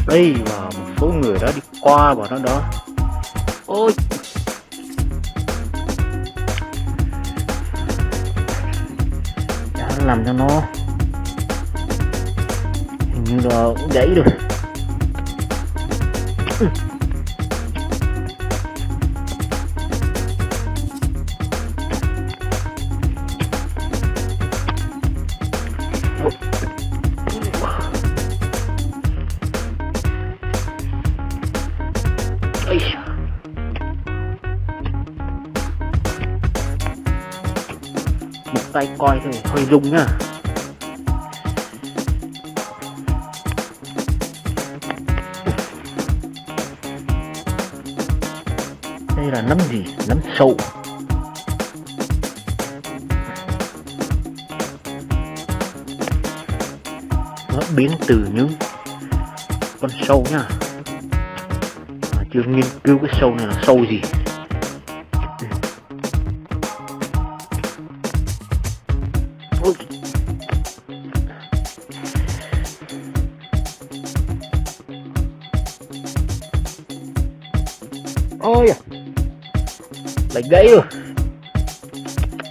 Đây là một số người đã đi qua và đã, đã... Ôi, đã làm cho nó hình như là gãy rồi. Ây da. Một tay coi thì hơi rung nha. Đây là nấm gì? Nấm sâu. Nó biến từ những con sâu nha. Mà chưa nghiên cứu cái sâu này là sâu gì. Ôi. Ôi da. Lại gãy rồi.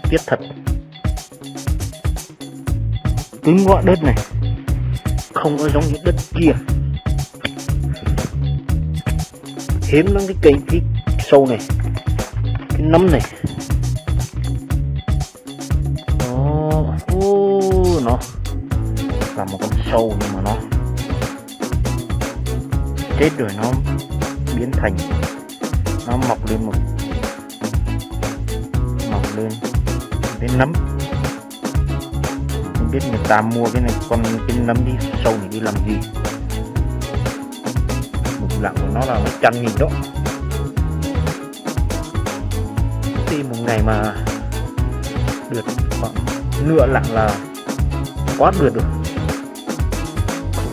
Tiếc thật. Cứng quá, đất này không có giống như đất kia. Hiếm lắm cái cây, cái sâu này, cái nấm này. Nó, nó là một con sâu nhưng mà nó chết rồi, nó biến thành, nó mọc lên một, mọc lên cái nấm. Không biết người ta mua cái này, con, cái nấm đi sâu này đi làm gì. Mục đích của nó là nó chăn mình đó. Đi một ngày mà được khoảng nửa lạng là quá được rồi.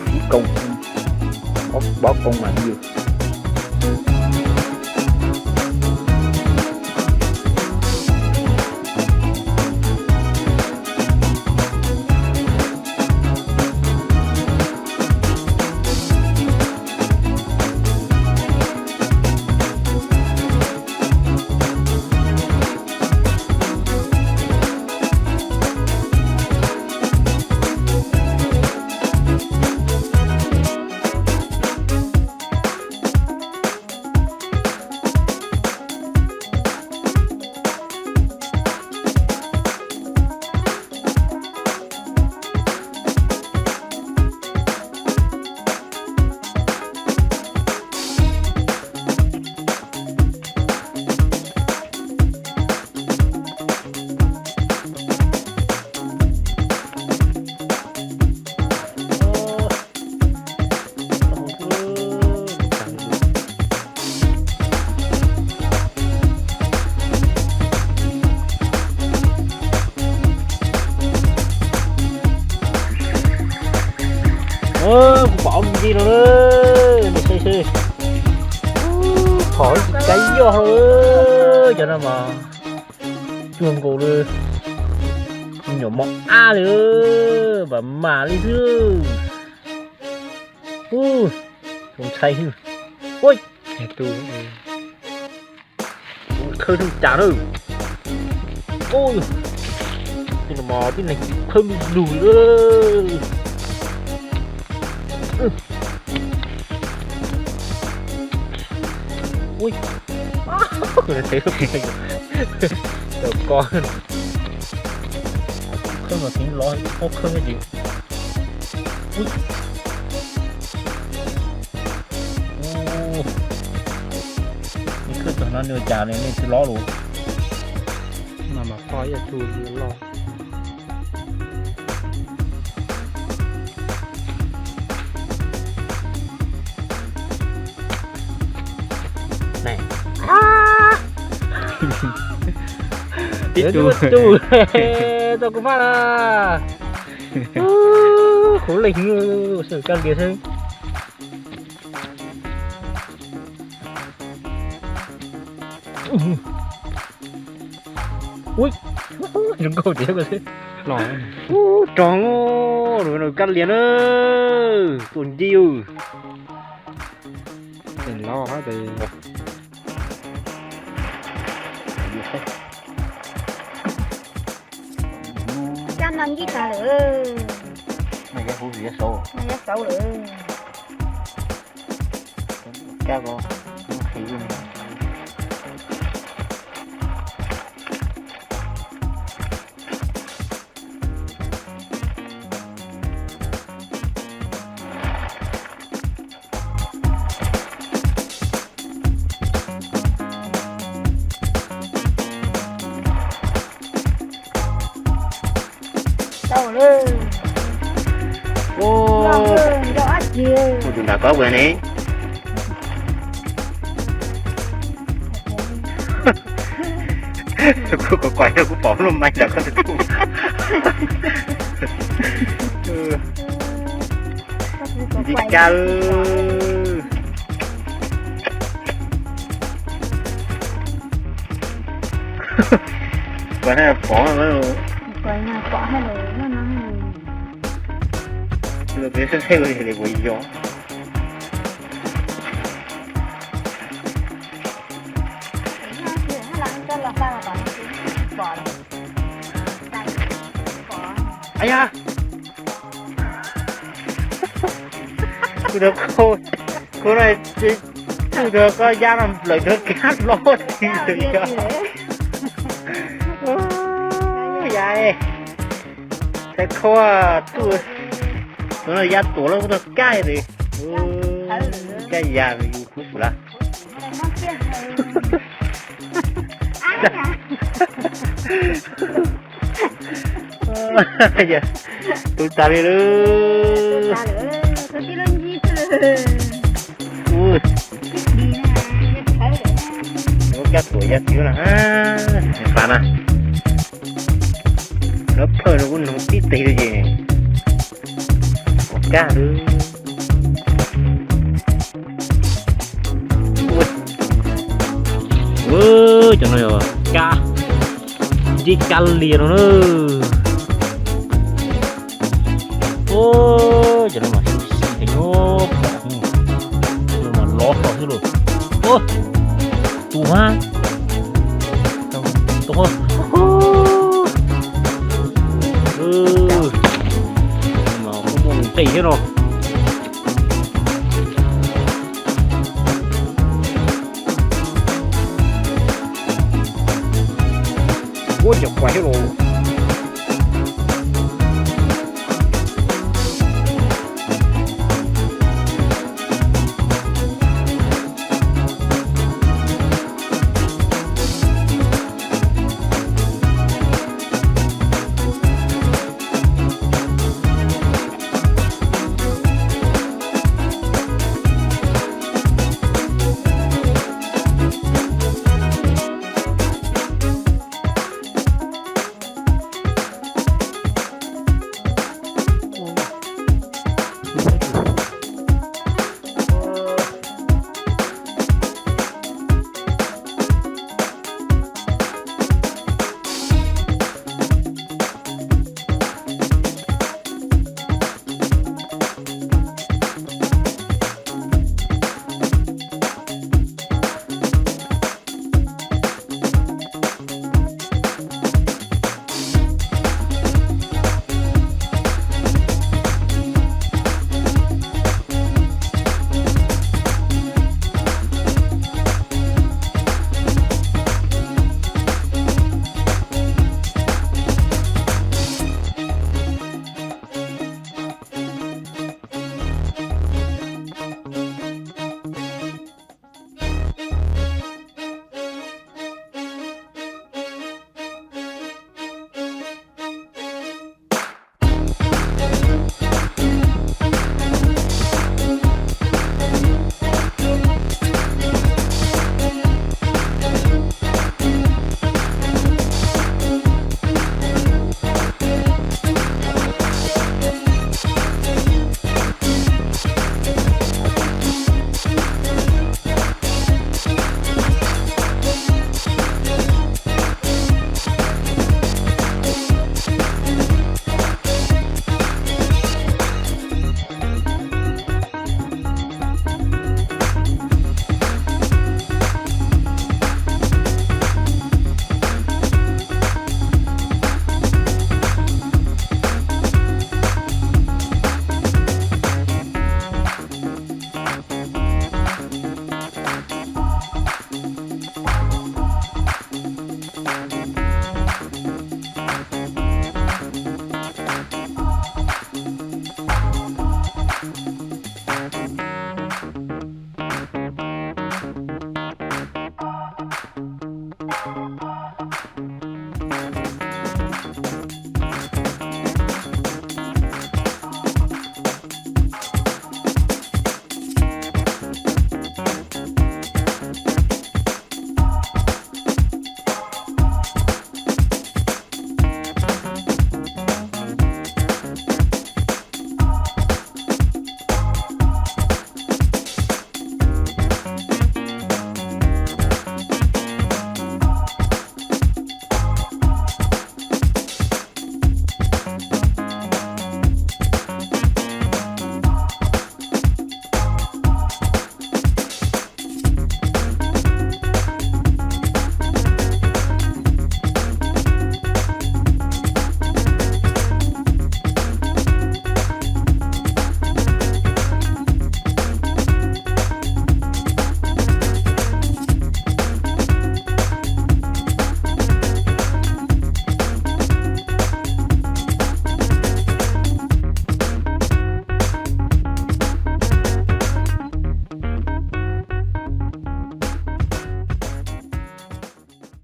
Phí công, bỏ, bỏ công mà nhiều. Ơ, kuv pom ntsis no, nej saib seb. Ub, phom tsis kaib yoj hlo, cov no mas cuag nkaus li nyuam mos ab li, mas mas li xwb. Ub, zoo ntshai xwb. Ua, tus khawb zoo cas na. Ub, tej no mas tib neeg khawb lug lug li. Ui, tau ko, khawb mas tseem lov, ob khawb no ces. Ui, ub, nej khawb txog no nej ua cas nej tsis lov lus? No mas pog ib tug loj. Cov cub, tau kuv maj na. Huv leej heev, kab lias xwb. Ub, zoo nkauj tiag. Ub, rog, kab lias na, tuaj ncig. Kab no ncig tag lawm. Noj yuav xauv lawm. Kab ko, qhiv. Tau lawm. Tus nram koj ua ne. Kuv kuv kuv pom lub mai nram koj tus. Nti kab. Kuv pom, pom. Los peb saib saib li puas yog. Yog. Kuv tus khau, khau no, kuv tus koj yab no lawm tus kab hlob tiag. Yab, tus khau, tus no yab tuam lawm kuv tus kab li. Kab yab yus kub tus lawm. Tus tas li lawm. Ua kab tuam yab txiv na, faj na. Lawv phawj rau kuv noog tib teg li ces pom kab lawm. Cov no yog kab, ntsib kab lias no na. Cov no mas xyuv xim heev, cov no mas lov hlo xwb lauj. Tus hab, tus hab. Mas muaj nqis thiab no. Ua cov quav thiab los.